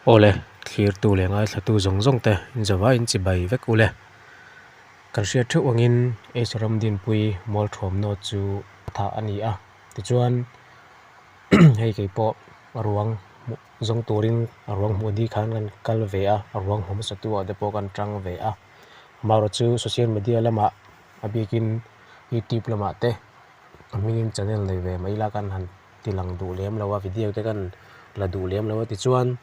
Awle, thlirtu leh ngaithlatu zawng zawng te inzawvaiin chibai vek ule. Kan hriat theuh angin H Ramdinpui Mualthuamnaw chu thah a ni a, tichuan hei kei pawh a ruang hmuh zawng turin a ruang hmuh ni khan kan kal ve a, a ruang hmu hmasa tu ah te pawh kan tang ve a. Amaherawhchu social media lamah a bikin youtube lamah te a hmingin channel nei ve mai ila kan han ti lang duh lem lo a video te kan la duh lem lo a tichuan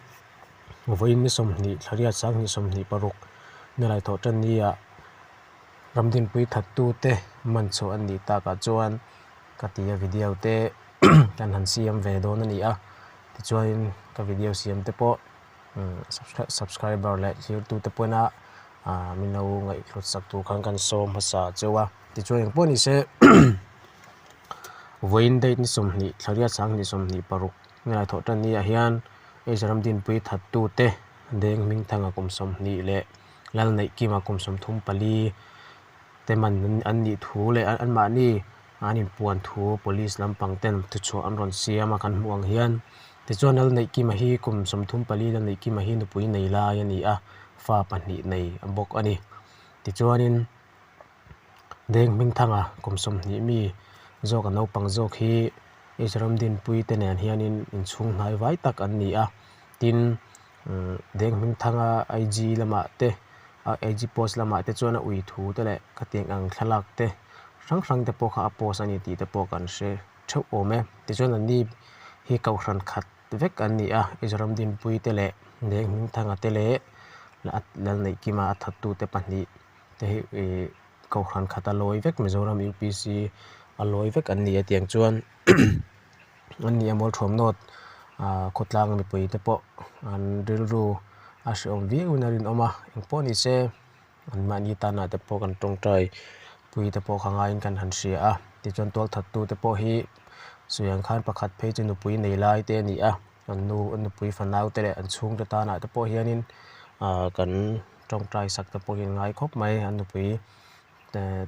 vawiin ni 20 thla riat 20 26 nilai thawh tan ni ah Ramdinpui thattu te man chhuah an nih takah chuan ka ti a video te kan han siam ve dawn a ni a tichuanin ka video siam te pawh subscriber leh thirtu te pawhin a min lo ngaihhlut sak tur khan kan sawm hmasa cheu a tichuan engpawh ni se vawiin date ni 20 thla riat 20 26 nilai thawh tan ni ah hian H Ramdinpui thattu te Deng Hmingthanga kum 20 leh Lalneihkima kum 34 te man an nih thu leh anmahni an inpuan thu police lampang ten thuchhuah an rawn siam a kan hmuh ang hian tichuan Lalneihkima hi kum 34 Lalneihkima hi nupui nei lai a ni a fa pahnih nei bawk a ni tichuanin Deng Hmingthanga kum 20 mi zawk a naupang zawk hi H Ramdinpui te nen hianin inchhung hnai vai tak an ni a tin Deng Hmingthanga IG lamah te IG post lamah te chuan a ui thu te leh khatiang ang thlalak te hrang hrang te pawh kha a post a ni tih te pawh kan hre theuh awm e. Tichuan an ni hi kohhran khat vek an ni a, Israel Dinpui te leh Deng Hmingthanga te leh Lalneihkima a thattu te pahnih te hi ih kohhran khat a lawi vek Mizoram UPC a lawi vek an ni a tiang chuan an ni a Mualthuam North ah khawtlang mipui te pawh an rilru a hrehawm viauin a rinawm a engpawh ni se an mahni tanah te pawh kan tawngtai pui te pawh kha ngaiin kan han hria a tichuan tualthat tu te pawh hi sawi ang khan pakhat phei chu nupui nei lai te a ni a an nu an nupui fanau te leh an chhungte tanah te pawh hianin ah kan tawngtai sak te pawh hi an ngai khawp mai an nupui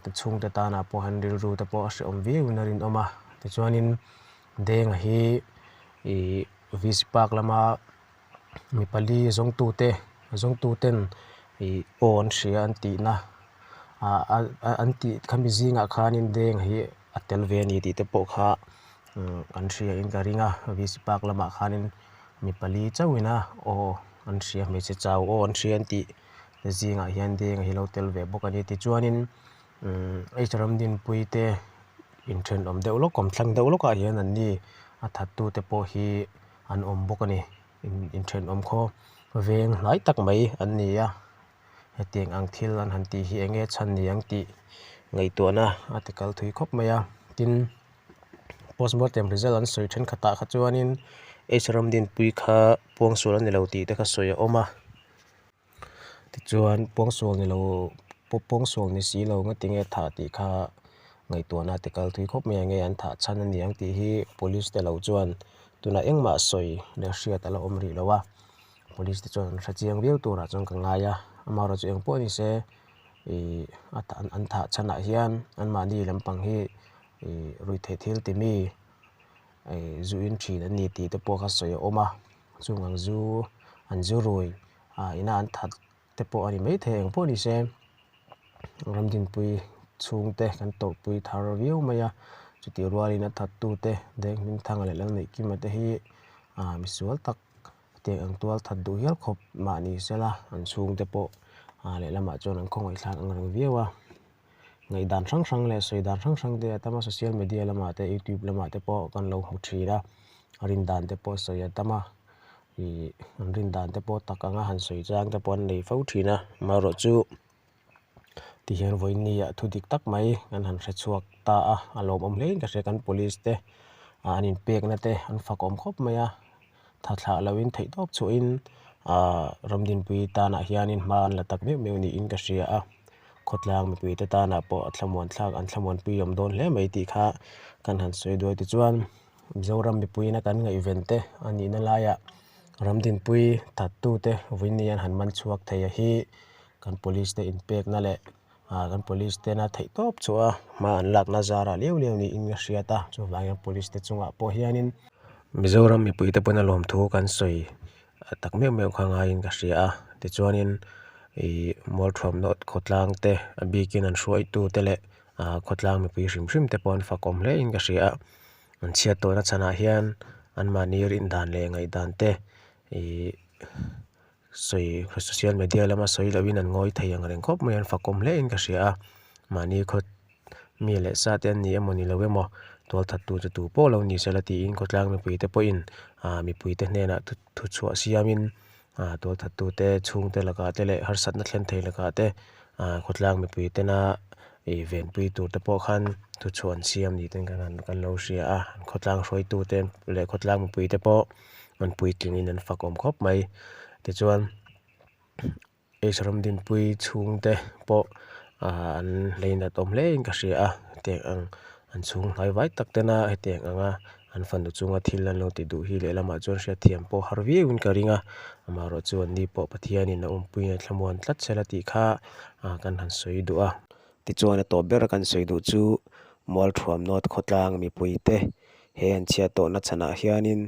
te chhungte tanah pawh hian rilru te pawh a hrehawm viauin a rinawm a tichuanin Denga hi ih V_C park lama mi pali zawngtute zawngtuten ih aw an hria an tihna ah an tih khami zingah khanin Denga hi a tel ve a ni tih te pawh kha an hria in ka ring a V_C park lamah khanin mi pali chauhin a aw an hria hmeichhe chau aw an hria an tih zingah hian Denga hi a lo tel ve bawk a ni tichuanin H Ramdinpui te inthenawm deuh lawk awm thlang deuh lawkah hian an ni a thattu te pawh hi an awm bawk a ni inthenawm khaw veng hnai tak mai an ni a hetiang ang thil an han tih hi eng nge chhan ni ang tih ngaihtuahna a ti kal thui khawp mai a tin postmortem result an sawi thenkhatah kha chuanin H Ramdinpui kha puangsual a ni lo tih te kha sawi a awm a. Tichuan pawngsual ni lo pawngsual ni si lo nga tinge thah tih kha ngaihtuahna a ti kal thui khawp mai a nge an thah chhan a ni ang tih hi police te lo chuan tunah engmah sawi leh hriat a la awm rih lo a police te chuan an hre chiang viau turah chuan ka ngai a amaherawhchu eng pawh ni se ih a an thah chhanah hian anmahni lampang hi ih ruihtheih thil ti mi ih zu in thin an ni tih te pawh kha sawi a awm a chung ang zu an zu rui ah ina an that te pawh a ni maithei eng pawh ni se Ramdinpui chhungte kan tawrhpui thar viau mai a chutih rualin a that tute Deng Hmingthanga leh Lalneihkima te hi ah misual tak tiang ang tual that duh hial khawp mah ni sela an chhungte pawh ah lehlamah chuan an khawngaihthlak ang reng viau a. Ngaihdan hrang hrang leh sawi dan hrang hrang te a tam a social media lamah te youtube lamah te pawh kan lo hmu thin a rin dan te pawh sawi a tam a ih an rin dan te pawh tak anga han sawi chang te pawh an nei fo thin a amaherawhchu tihian vawiin ah thu dik tak mai an han hre chhuak ta a a lawmawm hle in ka hria kan police te an inpekna te an fakawm khawp mai a tha thlah loin theih tawp chhuahin ah Ramdinpui tanah hianin hma an la tak meuh meuh niin ka hria a khawtlang mipuite tanah pawh a thlamuan thlak an thlamuanpui awm dawn hle mai tih kha kan han sawi duai tichuan Mizoram mipuiin a kan ngaihven te a nihna laiah Ramdinpui thattute vawiin an han man chhuak thei a hi kan police te inpekna leh ah kan police tena theih tawp chu a hma an lakna zarah liau liau niin ka hriat a chuvangin police te chungah pawh hianin Mizoram mipuite pawn a lawmthu kan sawi. tak meuh meuh kha ngaiin ka hria a tichuanin ih mualthuam nawt khawtlang te a bikin an hruaitu te leh ah khawtlang mipui hrim hrim te pawh an fakawm hle in ka hria a an chhiat tawhna chhanah hian anmahni rindan leh ngaihdan te ih sawi social media lama sawi loh in an ngawi thei ang reng khawp mai a an fakawm hle in ka hria a mahni khaw mi leh sa te an ni emaw ni lo emaw tualthat tu chu tu pawh lo ni sela tiin khawtlang mipui te pawhin ah mipui te hnenah thu thu chhuah siamin ah tualthat tu te chhungte lakah te leh harsatna thlen thei lakah te ah khawtlang mipui tena ih venpui tur te pawh khan thu chhuah an siam ni ten kan han kan lo hria a khawtlang hruaitu te leh khawtlang mipui te pawh an puitlingin an fakawm khawp mai tichuan H Ramdinpui chhungte pawh ah an leinat awm hle in ka hria a hetiang ang an chhung hnai vai tak tena hetiang anga an fanu chunga thil an lo ti duh hi lehlamah chuan hriatthiam pawh har viau in ka ring a amaherawh chu an ni pawh Pathianin a awmpui a thlamuan tlat sela tih kha ah kan han sawi duh a. Tichuan a tawp ber kan sawi duh chu Mualthuam North khawtlang mipuite he an chhiat tawhna chhanah hianin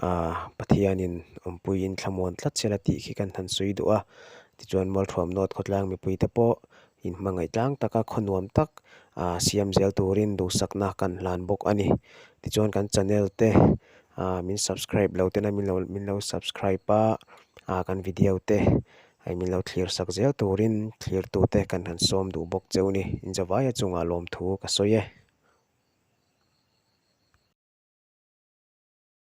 aah Pathianin awmpuiin thlamuan tlat sela tih khi kan han sawi duh a. Tichuan Mualthuam North khawtlang mipuite pawh inhmangaih tlang taka khaw nuam tak aah siam zel turin duhsakna kan hlan bawk a ni. Tichuan kan channel te aah min subscribe lo tena min lo min lo subscribe a aah kan video te Hei min lo thlir sak zel turin thlirtute kan han sawm duh bawk cheu ni. Inzavaia chungah lawmthu ka sawi e.